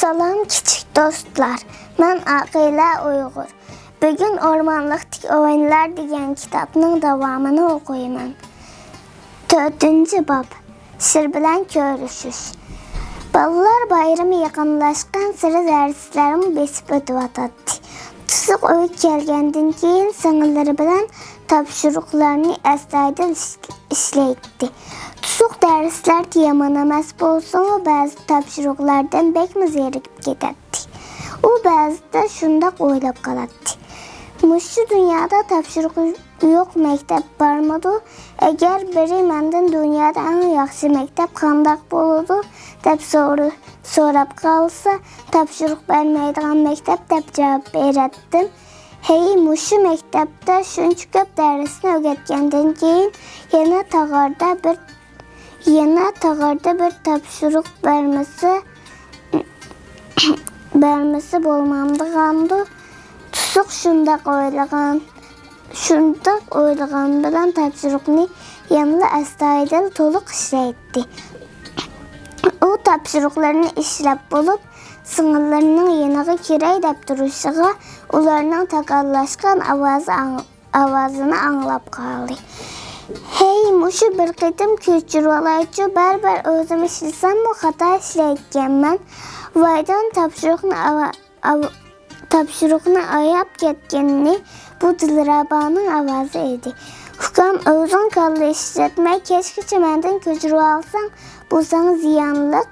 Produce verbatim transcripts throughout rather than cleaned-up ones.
سالام كىچىك دوستلار، مەن ئاقىلە ئۇيغۇر. بۈگۈن ئورمانلىقتىكى ئويۇنلار دېگەن كىتابنىڭ داۋامىنى ئوقۇيمەن. تۆتىنچى باب، شىر بىلەن كۆرۈشۈش. بالىلار بايرىمى يېقىنلاشقانسېرى دەرسلەرمۇ بېسىپ ئۆتۈۋاتاتتى. تۇسۇق ئۆيگە كەلگەندىن كېيىن سىڭىللىرى بىلەن تاپشۇرۇقلارنى ئەستايىدىل ئىش-، ئىشلەيتتى. تۇسۇق دەرسلەردە يامان ئەمەس بولسىمۇ، بەزى تاپشۇرۇقلاردىن بەكمۇ زېرىكىپ كېتەتتى. ئۇ بەزىدە شۇنداق ئويلاپ قالاتتى: «مۇشۇ دۇنيادا تاپشۇرۇقى يوق مەكتەپ بارمىدۇ؟ ئەگەر بىرى مەندىن دۇنيادا ئەڭ ياخشى مەكتەپ قانداق بولىدۇ؟» دەپ سورا-، سوراپ قالسا، «تاپشۇرۇق بەرمەيدىغان مەكتەپ» دەپ جاۋاب بېرەتتىم. ھەي، مۇشۇ مەكتەپتە شۇنچە كۆپ دەرسنى ئۆگەتكەندىن كېيىن يەنە تاغاردا بىر، يەنە تاغاردا بىر تاپشۇرۇق بەرمىسە، بەرمىسە بولمامدىغاندۇ؟ تۇسۇق شۇنداق ئويلىغان. شۇنداق ئويلىغان بىلەن تاپشۇرۇقنى يەنىلا ئەستايىدىل تولۇق ئىشلەيتتى. ئۇ تاپشۇرۇقلىرىنى ئىشلەپ بولۇپ، سىڭىللىرىنىڭ يېنىغا كىرەي دەپ تۇرۇشىغا، ئۇلارنىڭ تاكاللاشقان ئاۋازى ئاڭ-، ئاۋازىنى ئاڭلاپ قالدى. «ھەي، مۇشۇ بىر قېتىم كۆچۈرۈۋالايچۇ، بەرىبىر ئۆزۈم ئىشلىسەممۇ خاتا ئىشلەيدىكەنمەن.» ۋايدان تاپشۇرۇقنى ئاۋا-، ئاۋ-، تاپشۇرۇقنى ئاياپ كەتكىنىنى بۇ دىلرەبانىڭ ئاۋازى ئىدى. «ئۇكام، ئۆزۈڭ كاللا ئىشلەتمەي، كەچكىچە مەندىن كۆچۈرۈۋالساڭ، بۇ ساڭا زىيانلىق.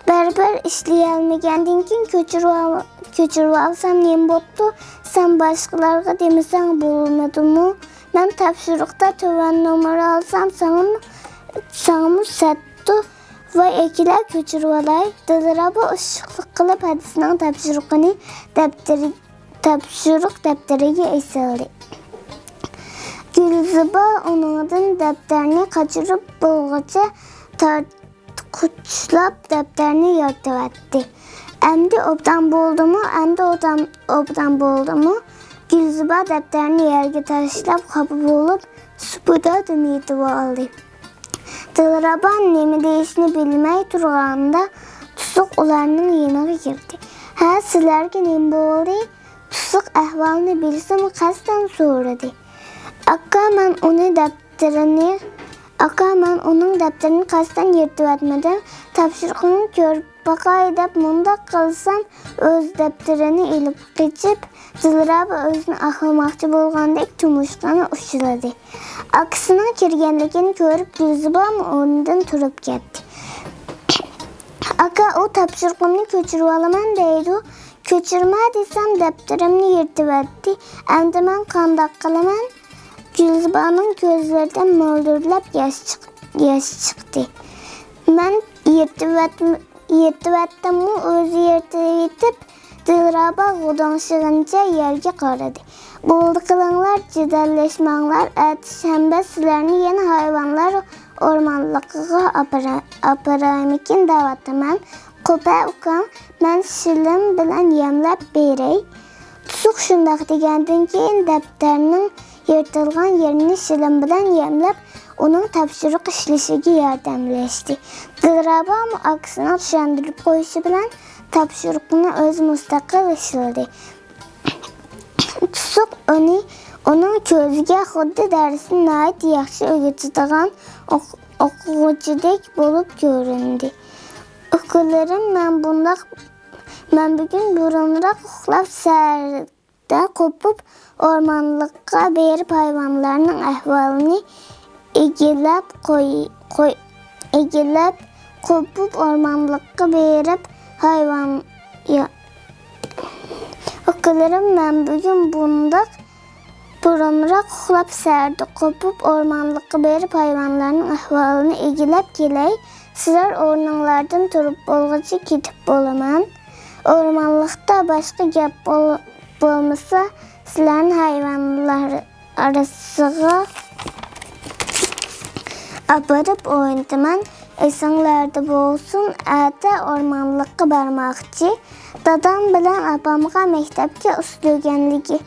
بەرىبىر ئىشلىيەلمىگەندىن كېيىن كۆچۈرۈۋال-، كۆچۈرۈۋالسام نېمە بوپتۇ؟ سەن باشقىلارغا دېمىسەڭ بولمىدىمۇ؟ مەن تاپشۇرۇقتا تۆۋەن نومۇر ئالسام، ساڭىمۇ، ساڭىمۇ سەتتۇ. ۋاي ئەكېلە، كۆچۈرۈۋالاي.» دىلرەبا ئۇششۇقلۇق قىلىپ ھەدىسىنىڭ تاپشۇرۇقىنى دەپتىرى-، تاپشۇرۇق دەپتىرىگە ئېسىلدى. گۈلزىبا ئۇنىڭدىن دەپتەرنى قاچۇرۇپ بولغۇچە تارتقۇچلاپ دەپتەرنى يىرتىۋەتتى. «ئەمدى ئوبدان بولدىمۇ؟ ئەمدى ئوبدان، ئوبدان بولدىمۇ؟» گۈلزىبا دەپتەرنى يەرگە تاشلاپ، خاپا بولۇپ، سۇپىدا دۈم يېتىۋالدى. دىلرەبا نېمە دېيىشنى بىلمەي تۇرغاندا، تۇسۇق ئۇلارنىڭ يېنىغا كىردى. «ھە، سىلەرگە نېمە بولدى؟» تۇسۇق ئەھۋالنى بىلسىمۇ، قەستەن سورىدى. «ئاكا، مەن ئۇنى دەپتىرىنى، ئاكا، مەن ئۇنىڭ دەپتىرىنى قەستەن يىرتىۋەتمىدىم. تاپشۇرۇقنى كۆرۈپ باقاي دەپ مۇنداق قىلسام، ئۆز دەپتىرىنى ئېلىپ قېچىپ، دىلرەبا ئۆزىنى ئاقلىماقچى بولغاندەك تۇمشۇقىنى ئۇششىلىدى.» ئاكىسىنىڭ كىرگەنلىكىنى كۆرۈپ، گۈلزىبامۇ ئورنىدىن تۇرۇپ كەتتى. «ئاكا، ئۇ تاپشۇرۇقۇمنى كۆچۈرۈۋالىمەن دەيدۇ. كۆچۈرمە دېسەم، دەپتىرىمنى يىرتىۋەتتى. ئەمدى مەن قانداق قىلىمەن؟» گۈلزىبانىڭ كۆزلىرىدىن مۆلدۈرلەپ ياش چىق-، ياش چىقتى. «مەن يىرتىۋەت-، يىرتىۋەتتىممۇ؟» ئۆزى يىرتىۋېتىپ، دىلرەبا غۇدۇڭشىغىنىچە يەرگە قارىدى. «بولدى قىلىڭلار، جېدەللەشمەڭلار، ئەتە شەنبە سىلەرنى يەنە ھايۋانلار ئورمانلىقىغا ئاپىرا-، ئاپىرايمىكىن دەۋاتىمەن. قوپە ئۇكام، مەن شىلىم بىلەن يەملەپ بېرەي.» تۇسۇق شۇنداق دېگەندىن كېيىن، دەپتەرنىڭ يىرتىلغان يېرىنى شىلىم بىلەن يەملەپ، ئۇنىڭ تاپشۇرۇق ئىشلىشىگە ياردەملەشتى. دىلرەبامۇ ئاكىسىنىڭ چۈشەندۈرۈپ قويۇشى بىلەن تاپشۇرۇقنى ئۆزى مۇستەقىل ئىشلىدى. تۇسۇق ئۇنى، ئۇنىڭ كۆزىگە خۇددى دەرسنى ناھايىتى ياخشى ئۆگىتىدىغان ئوق-، ئوقۇغۇچىدەك بولۇپ كۆرۈندى. «ئۇكىلىرىم، مەن بۇنداق، مەن بۈگۈن بۇرۇنراق ئۇخلاپ، سەھەردە قوپۇپ ئورمانلىققا بېرىپ ھايۋانلارنىڭ ئەھۋالىنى ئىگىلەپ قوي-، قوي-، ئىگىلەپ قوپۇپ ئورمانلىققا بېرىپ ھايۋان، يا-، ئۇكىلىرىم، مەن بۈگۈن بۇنداق بۇرۇنراق ئۇخلاپ، سەھەردە قوپۇپ ئورمانلىققا بېرىپ ھايۋانلارنىڭ ئەھۋالىنى ئىگىلەپ كېلەي. سىلەر ئورنۇڭلاردىن تۇرۇپ بولغۇچە كېتىپ بولىمەن. ئورمانلىقتا باشقا گەپ بول-، بولمىسا، سىلەرنى ھايۋانلار ئارىسىغا ئاپىرىپ ئوينىتىمەن. ئېسىڭلاردا بولسۇن، ئەتە ئورمانلىققا بارماقچى. دادام بىلەن ئاپامغا مەكتەپكە ئۇسسۇل ئۆگەنلىكى،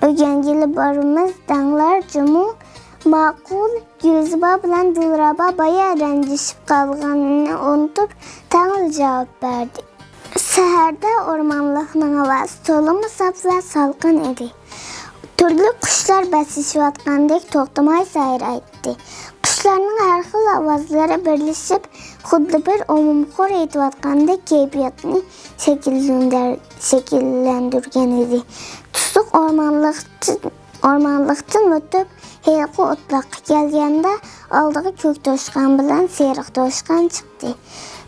ئۆگەنگىلى بارىمىز دەڭلار جۇمۇ.» «ماقۇل.» گۈلزىبا بىلەن دىلرەبا بايا رەنجىشىپ قالغىنىنى ئۇنتۇپ، تەڭلا جاۋاب بەردى. سەھەردە ئورمانلىقنىڭ ھاۋاسى تولىمۇ ساپ ۋە سالقىن ئىدى. تۈرلۈك قۇشلار بەسلىشىۋاتقاندەك توختىماي سايرايتتى. قۇشلارنىڭ ھەر خىل ئاۋازلىرى بىرلىشىپ، خۇددى بىر ئومۇمخور ئېيتىۋاتقاندەك كەيپىياتنى شەكىللەندۈر-، شەكىللەندۈرگەن ئىدى. تۇسۇق ئورمانلىقتىن، ئورمانلىقتىن ئۆتۈپ، ھېلىقى ئوتلاققا كەلگەندە، ئالدىغا كۆك توشقان بىلەن سېرىق توشقان چىقتى.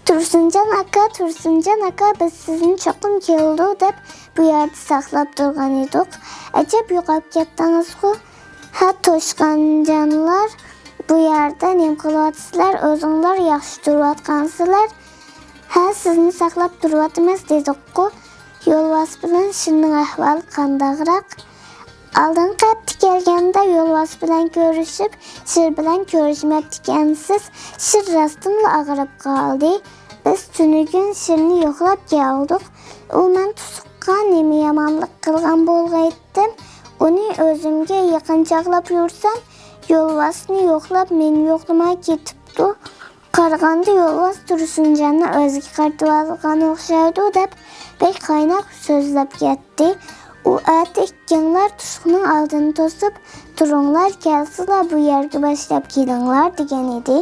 «تۇرسۇنجان ئاكا، تۇرسۇنجان ئاكا، بىز سىزنى چوقۇم كېلىدۇ دەپ بۇ يەردە ساقلاپ تۇرغان ئىدۇق. ئەجەب يوقاپ كەتتىڭىزغۇ؟ ھە، توشقانجانلار، بۇ يەردە نېمە قىلىۋاتىسىلەر؟ ئۆزۈڭلار ياخشى تۇرۇۋاتقانسىلەر. ھە، سىزنى ساقلاپ تۇرۇۋاتىمىز دېدۇققۇ.» يولۋاس بىلەن شىرنىڭ ئەھۋالى قانداقراق؟ ئالدىنقى ھەپتە كەلگەندە يولۋاس بىلەن كۆرۈشۈپ، شىر بىلەن كۆرۈشمەپتىكەنسىز. شىر راستتىنلا ئاغرىپ قالدى. بىز تۈنۈگۈن شىرنى يوقلاپ كەلدۇق. ئۇ مەن تۇسۇققا نېمە يامانلىق قىلغان بولغايتتىم؟ ئۇنى ئۆزۈمگە يېقىنچاقلاپ يۈرسەم، يولۋاسنى يوقلاپ مېنى يوقلىماي كېتىپتۇ. قارىغاندا يولۋاس تۇرسۇنجاننى ئۆزىگە قارىتىۋالغان ئوخشايدۇ دەپ بەك قايناق سۆزلەپ كەتتى. ئۇ ئەتە ئىككىڭلار تۇسۇقنىڭ ئالدىنى توسۇپ تۇرۇڭلار، كەلسىلا بۇ يەرگە باشلاپ كېلىڭلار دېگەن ئىدى.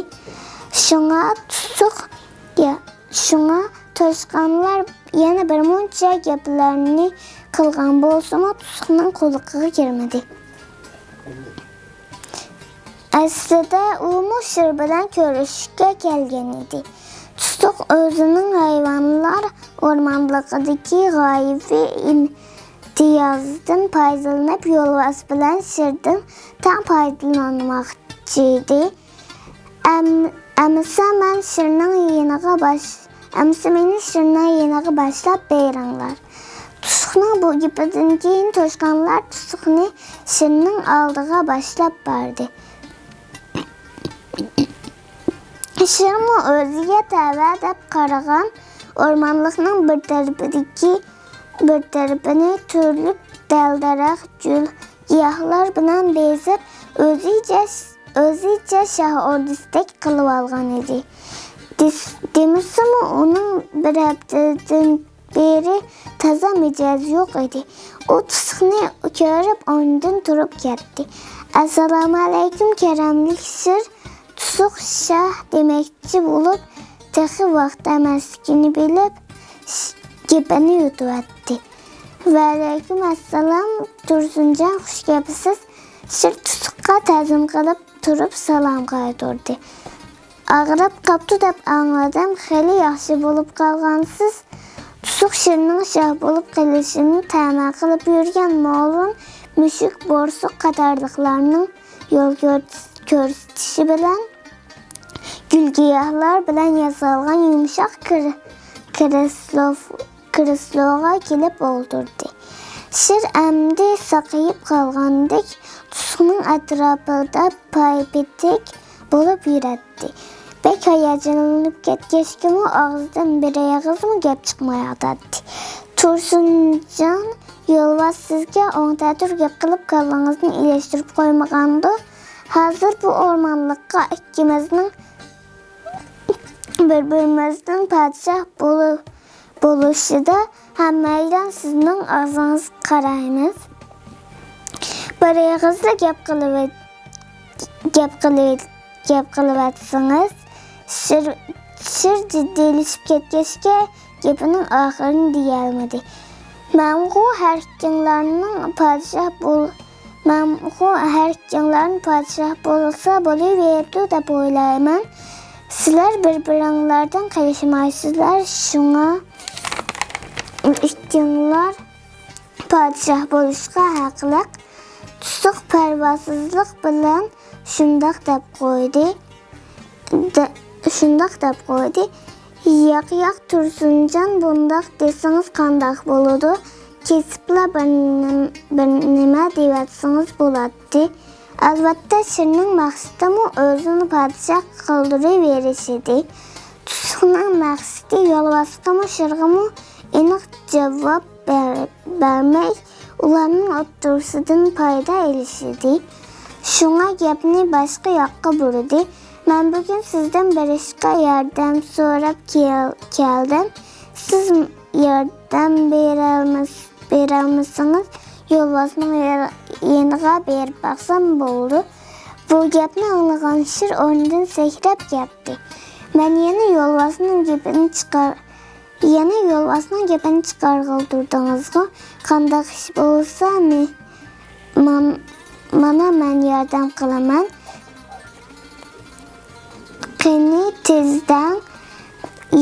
شۇڭا تۇسۇق، يا، شۇڭا توشقانلار يەنە بىر مۇنچە گەپلەرنى قىلغان بولسىمۇ، تۇسۇقنىڭ قۇلىقىغا كىرمىدى. ئەسلىدە ئۇمۇ شىر بىلەن كۆرۈشۈشكە كەلگەن ئىدى. تۇسۇق ئۆزىنىڭ ھايۋانلار ئورمانلىقىدىكى غايىۋى ئىمتىيازىدىن پايدىلىنىپ، يولۋاس بىلەن شىردىن تەڭ پايدىلانماقچى ئىدى. ئەم-، ئەمىسە مەن شىرنىڭ يېنىغا باش-، ئەمىسە مېنى شىرنىڭ يېنىغا باشلاپ بېرىڭلار. تۇسۇقنىڭ بۇ گېپىدىن كېيىن توشقانلار تۇسۇقنى شىرنىڭ ئالدىغا باشلاپ باردى. شىرمۇ ئۆزىگە تەۋە دەپ قارىغان ئورمانلىقنىڭ بىر تەرىپىدىكى، بىر تەرىپىنى تۈرلۈك دەل-دەرەخ، گۈل، گىياھلار بىلەن بېزەپ، ئۆزىچە، ئۆزىچە شاھ ئوردىسىدەك قىلىۋالغان ئىدى. دېس-، دېمىسىمۇ، ئۇنىڭ بىر ھەپتىدىن بېرى تازا مىجەزى يوق ئىدى. ئۇ تۇسۇقنى كۆرۈپ، ئورنىدىن تۇرۇپ كەتتى. «ئەسسالامۇئەلەيكۇم، كەرەملىك شىر.» تۇسۇق شاھ دېمەكچى بولۇپ، تېخى ۋاقتى ئەمەسلىكىنى بىلىپ، ش-، گېپىنى يۇتۇۋەتتى. «ۋەئەلەيكۇم ئەسسالام، تۇرسۇنجان، خۇش كەپسىز.» شىر تۇسۇققا تەزىم قىلىپ تۇرۇپ سالام قايتۇردى. «ئاغرىپ قاپتۇ دەپ ئاڭلىدىم، خېلى ياخشى بولۇپ قالغانسىز.» تۇسۇق شىرنىڭ شاھ بولۇپ قېلىشىنى تەمە قىلىپ يۈرگەن مولۇن، مۈشۈك، بورسۇق قاتارلىقلارنىڭ يول كۆرس-، كۆرسىتىشى بىلەن گۈل-گىياھلار بىلەن ياسالغان يۇمشاق كىر-، كرېسلوف-، كرېسلوغا كېلىپ ئولتۇردى. شىر ئەمدى ساقىيىپ قالغاندەك تۇسۇقنىڭ ئەتراپىدا پايپېتەك بولۇپ يۈرەتتى. بەك ھاياجانلىنىپ كەتكەچكىمۇ ئاغزىدىن بىر ئېغىزمۇ گەپ چىقمايۋاتاتتى. تۇرسۇنجان يولۋاس سىزگە ئوڭ تەتۈر گەپ قىلىپ كاللىڭىزنى ئېلىشتۇرۇپ قويمىغاندۇ؟ ھازىر بۇ ئورمانلىققا ئىككىمىزنىڭ بىر-بىرىمىزنىڭ پادىشاھ بولۇ-، بولۇشىدا ھەممەيلەن سىزنىڭ ئاغزىڭىزغا قارايمىز. بىر ئېغىزلا گەپ قىلىۋېت-، گەپ قىلىۋېت-، گەپ قىلىۋەتسىڭىز. شىر، شىر جىددىيلىشىپ كەتكەچكە، گېپىنىڭ ئاخىرىنى دېيەلمىدى. مەنغۇ ھەر ئىككىڭلارنىڭ پادىشاھ بول-، مەنغۇ ھەر ئىككىڭلارنىڭ پادىشاھ بولسا بولۇۋېرىدۇ دەپ ئويلايمەن. سىلەر بىر-بىرىڭلاردىن قېلىشمايسىزلار، شۇڭا ئىككىڭلار پادىشاھ بولۇشقا ھەقلىق. تۇسۇق پەرۋاسىزلىق بىلەن شۇنداق دەپ قويدى. دە-، شۇنداق دەپ قويدى. ياق، ياق، تۇرسۇنجان، بۇنداق دېسىڭىز قانداق بولىدۇ؟ كېسىپلا بىر نېم-، بىر نېمە دېيىۋەتسىڭىز بولاتتى. ئەلۋەتتە، شىرنىڭ مەقسىتىمۇ ئۆزىنى پادىشاھ قىلدۇرۇۋېرىش ئىدى. تۇسۇقنىڭ مەقسىتى يولۋاسقىمۇ، شىرغىمۇ ئېنىق جاۋاب بەر-، بەرمەي، ئۇلارنىڭ ئوتتۇرىسىدىن پايدا ئېلىش ئىدى. شۇڭا گەپنى باشقا ياققا بۇرىدى. مەن بۈگۈن سىزدىن بىر ئىشقا ياردەم سوراپ كېل-، كەلدىم. سىز، ياردەم بېرەلمەس-، بېرەلمىسىڭىز، يولۋاسنىڭ يا-، يېنىغا بېرىپ باقسام بولىدۇ.» بۇ گەپنى ئاڭلىغان شىر ئورنىدىن سەكرەپ كەتتى. مەن يەنە يولۋاسنىڭ گېپىنى چىقار-، يەنە يولۋاسنىڭ گېپىنى چىقارغىلى تۇردىڭىزغۇ؟ قانداق ئىش بولسا، مې-، مان-، مانا مەن ياردەم قىلىمەن. قېنى تېز دەڭ،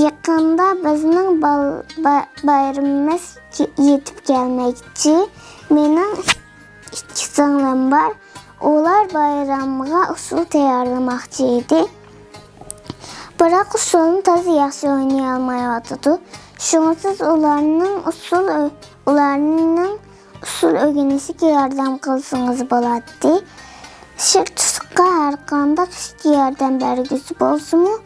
يېقىندا بىزنىڭ بال-، با-، بايرىمىمىز يېتىپ كەلمەكچى. مېنىڭ ئىككى سىڭلىم بار. ئۇلار بايرامغا ئۇسسۇل تەييارلىماقچى ئىدى. بىراق ئۇسسۇلنى تازا ياخشى ئوينىيالمايۋاتىدۇ. شۇڭا سىز ئۇلارنىڭ ئۇسسۇل ئۆ-، ئۇلارنىڭ ئۇسسۇل ئۆگىنىشىگە ياردەم قىلسىڭىز بولاتتى. شىر تۇسۇققا ھەرقانداق ئىشقا ياردەم بەرگۈسى بولسىمۇ،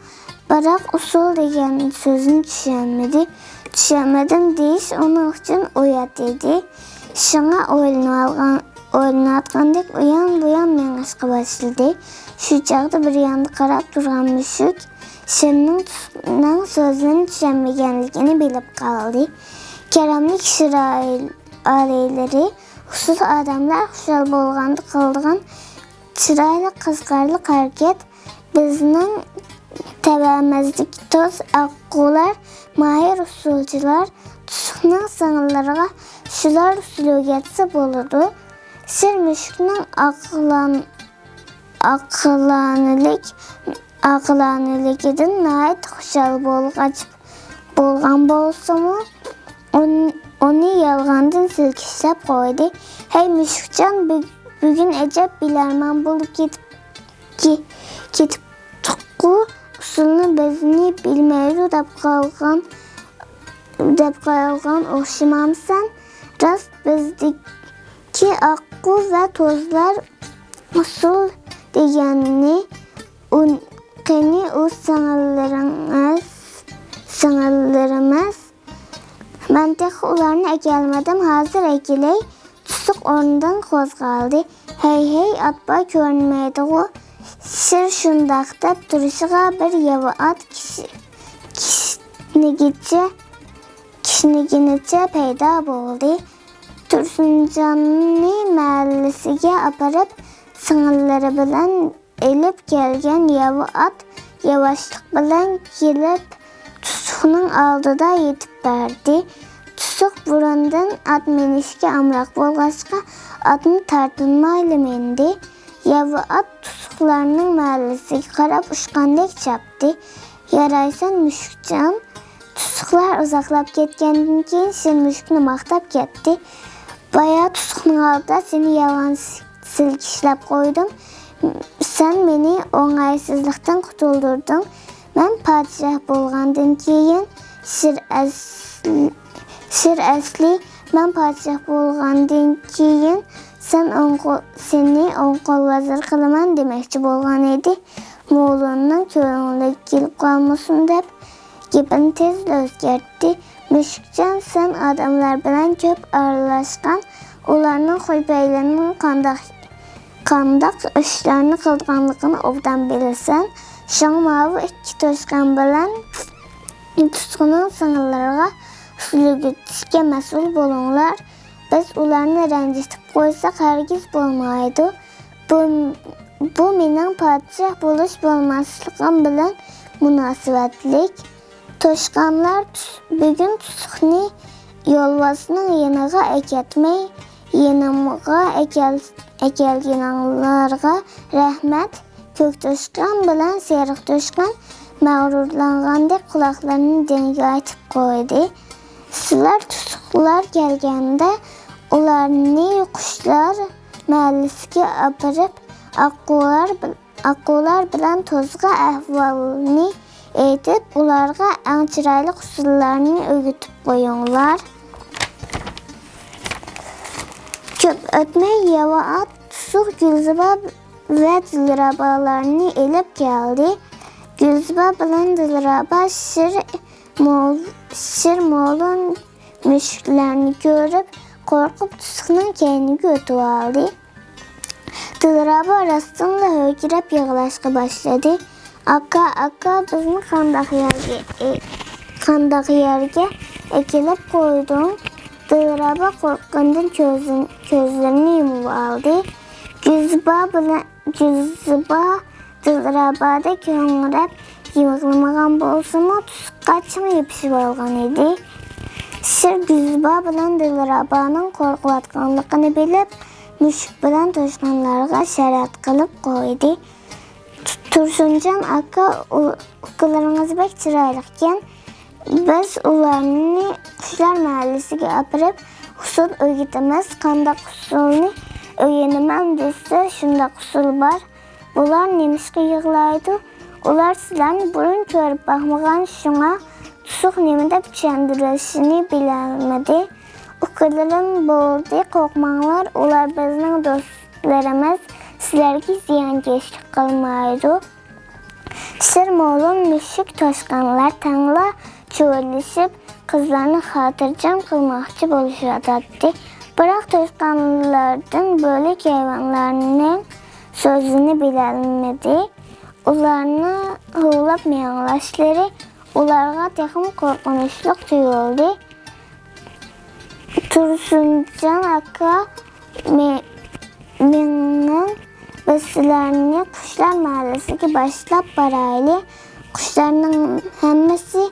بىراق ئۇسسۇل دېگەن سۆزنى چۈشەنمىدى. «چۈشەنمىدىم» دېيىش ئۇنىڭ ئۈچۈن ئۇيات ئىدى. شۇڭا ئويلىنىۋالغان-، ئويلىنىۋاتقاندەك ئۇيان-بۇيان مېڭىشقا باشلىدى. شۇ چاغدا بىر ياندا قاراپ تۇرغان مۈشۈك شىرنىڭ تۇسۇقنىڭ سۆزىنى چۈشەنمىگەنلىكىنى بىلىپ قالدى. كەرەملىك شىر ئالىيلىرى، ئۇسسۇل ئادەملەر خۇشال بولغاندا قىلىدىغان چىرايلىق قىزىقارلىق ھەرىكەت. بىزنىڭ تەۋەمىزدىكى توس ئاققۇلار، ماھىر ئۇسسۇلچىلار، تۇسۇقنىڭ سىڭىللىرىغا شۇلار ئۇسسۇل ئۆگەتسە بولىدۇ. شىر مۈشۈكنىڭ ئاقىلان-، ئاقىلانىلىك، ئاقىلانىلىكىدىن ناھايىتى خۇشال بولغاچ، بولغان بولسىمۇ، ئۇن-، ئۇنى يالغاندىن سىلكىشلەپ قويدى. «ھەي، مۈشۈكجان، بۈ-، بۈگۈن ئەجەب بىلەرمەن بولۇپ كېتىپ، كې-، كېتىپتۇققۇ، ئۇسسۇلنى بىزنى بىلمەيدۇ دەپ قالغان، دەپ قالغان ئوخشىمامسەن؟ راست بىزدىكى ئاققۇ ۋە توزلار ئۇسسۇل دېگەننى ئۇن-، قېنى ئۇ سىڭىللىرىڭىز، سىڭىللىرىمىز؟» «مەن تېخى ئۇلارنى ئەكەلمىدىم، ھازىر ئەكېلەي.» تۇسۇق ئورنىدىن قوزغالدى. «ھەي، ھەي، ئات بار كۆرۈنمەيدىغۇ.» شىر شۇنداق دەپ تۇرۇشىغا بىر ياۋا ئات كىش-، كىشنىگىچە، كىشنىگىنىچە پەيدا بولدى. تۇرسۇنجاننى مەھەللىسىگە ئاپىرىپ، سىڭىللىرى بىلەن ئېلىپ كەلگەن ياۋا ئات ياۋاشلىق بىلەن كېلىپ، تۇسۇقنىڭ ئالدىدا يېتىپ بەردى. تۇسۇق بۇرۇندىن ئات مىنىشكە ئامراق بولغاچقا، ئاتنى تارتىنمايلا مىندى. ياۋا ئات تۇسۇقلارنىڭ مەھەللىسىگە قاراپ ئۇچقاندەك چاپتى. «يارايسەن، مۈشۈكجان.» تۇسۇقلار ئۇزاقلاپ كەتكەندىن كېيىن، شىر مۈشۈكنى ماختاپ كەتتى. «بايا تۇسۇقنىڭ ئالدىدا سېنى يالغان سىلكىشلەپ قويدۇم. سەن مېنى ئوڭايسىزلىقتىن قۇتۇلدۇردۇڭ. مەن پادىشاھ بولغاندىن كېيىن، شىر ئەسلى، شىر ئەسلى، مەن پادىشاھ بولغاندىن كېيىن سەن ئوڭ قو-، سېنى ئوڭ قول ۋەزىر قىلىمەن دېمەكچى بولغان ئىدى. موۋلىنىڭ كۆڭلىگە كېلىپ قالمىسۇن» دەپ، گېپىنى تېزلا ئۆزگەرتتى. «مۈشۈكجان، سەن ئادەملەر بىلەن كۆپ ئارىلاشقان، ئۇلارنىڭ خۇي-پەيلىنىڭ قانداق، قانداق ئىشلارنى قىلىدىغانلىقىنى ئوبدان بىلىسەن. شۇڭا ماۋۇ ئىككى توشقان بىلەن تۇسۇقنىڭ سىڭىللىرىغا ئۇسسۇل ئۆگىتىشكە مەسئۇل بولۇڭلار. بىز ئۇلارنى رەنجىتىپ قويساق، ھەرگىز بولمايدۇ. بۇ، بۇ مېنىڭ پادىشاھ بولۇش بولماسلىقىم بىلەن مۇناسىۋەتلىك. توشقانلار تۇس-، بۈگۈن تۇسۇقنى يولۋاسنىڭ يېنىغا ئەكەتمەي، يېنىمغا ئەكەل-، ئەكەلگىنىڭلارغا رەھمەت. كۆك توشقان بىلەن سېرىق توشقان مەغرۇرلانغاندەك قۇلاقلىرىنى دىڭگايتىپ قويدى. سىلەر تۇسۇقلار كەلگەندە ئۇلارنى قۇشلار مەھەللىسىگە ئاپىرىپ، ئاققۇلار بىل-، ئاققۇلار بىلەن توزغا ئەھۋالنى ئېيتىپ، ئۇلارغا ئەڭ چىرايلىق ئۇسسۇللارنى ئۆگىتىپ قويۇڭلار. كۆپ ئۆتمەي ياۋا ئات تۇسۇق، گۈلزىبا ۋە دىلرەبالارنى ئېلىپ كەلدى. گۈلزىبا بىلەن دىلرەبا شىر مول-، شىر موۋلىن مۈشۈكلەرنى كۆرۈپ، قورقۇپ تۇسۇقنىڭ كەينىگە ئۆتۈۋالدى. دىلرەبا راستتىنلا ھۆركىرەپ يىغلاشقا باشلىدى. «ئاكا، ئاكا، بىزنى قانداق يەرگە، ئې، قانداق يەرگە ئەكېلىپ قويدۇڭ؟» دىلرەبا قورققىنىدىن كۆزىن-، كۆزلىرىنى يۇمۇۋالدى. گۈلزىبا بىلەن، گۈلزىبا دىلرەبادەك ھۆڭرەپ يىغلىمىغان بولسىمۇ، تۇسۇققا چىڭ يېپىشىۋالغان ئىدى. شىر گۈلزىبا بىلەن دىلرەبانىڭ قورقۇۋاتقانلىقىنى بىلىپ، مۈشۈك بىلەن توشقانلارغا شەرەت قىلىپ قويدى. تۇرسۇنجان ئاكا، ئۇ-، ئۇكىلىرىڭىز بەك چىرايلىقكەن. بىز ئۇلارنى قۇشلار مەھەللىسىگە ئاپىرىپ، ئۇسسۇل ئۆگىتىمىز. قانداق ئۇسسۇلنى ئۆگىنىمەن دېسە، شۇنداق ئۇسسۇل بار. بۇلار نېمىشقا يىغلايدۇ؟ ئۇلار سىلەرنى بۇرۇن كۆرۈپ باقمىغان، شۇڭا تۇسۇق نېمە دەپ چۈشەندۈرۈشىنى بىلەلمىدى. ئۇكىلىرىم، بولدى، قورقماڭلار، ئۇلار بىزنىڭ دوستلىرىمىز، سىلەرگە زىيانكەشلىك قىلمايدۇ. شىر، مولۇن، مۈشۈك، توشقانلار تەڭلا چۇۋۇللىشىپ، قىزلارنى خاتىرجەم قىلماقچى بولۇشۇۋاتاتتى. بىراق توشقانلاردىن بۆلەك ھايۋانلارنىڭ سۆزىنى بىلەلمىدى. ئۇلارنى ھۇۋلاپ مېڭىشلىرى ئۇلارغا تېخىمۇ قورقۇنچلۇق تۇيۇلدى. تۇرسۇنجان ئاكا، مې-، مېڭىڭ، بىز سىلەرنى قۇشلار مەھەللىسىگە باشلاپ بارايلى. قۇشلارنىڭ ھەممىسى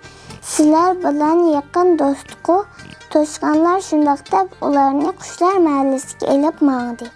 سىلەر بىلەن يېقىن دوستقۇ. توشقانلار شۇنداق دەپ ئۇلارنى قۇشلار مەھەللىسىگە ئېلىپ ماڭدى.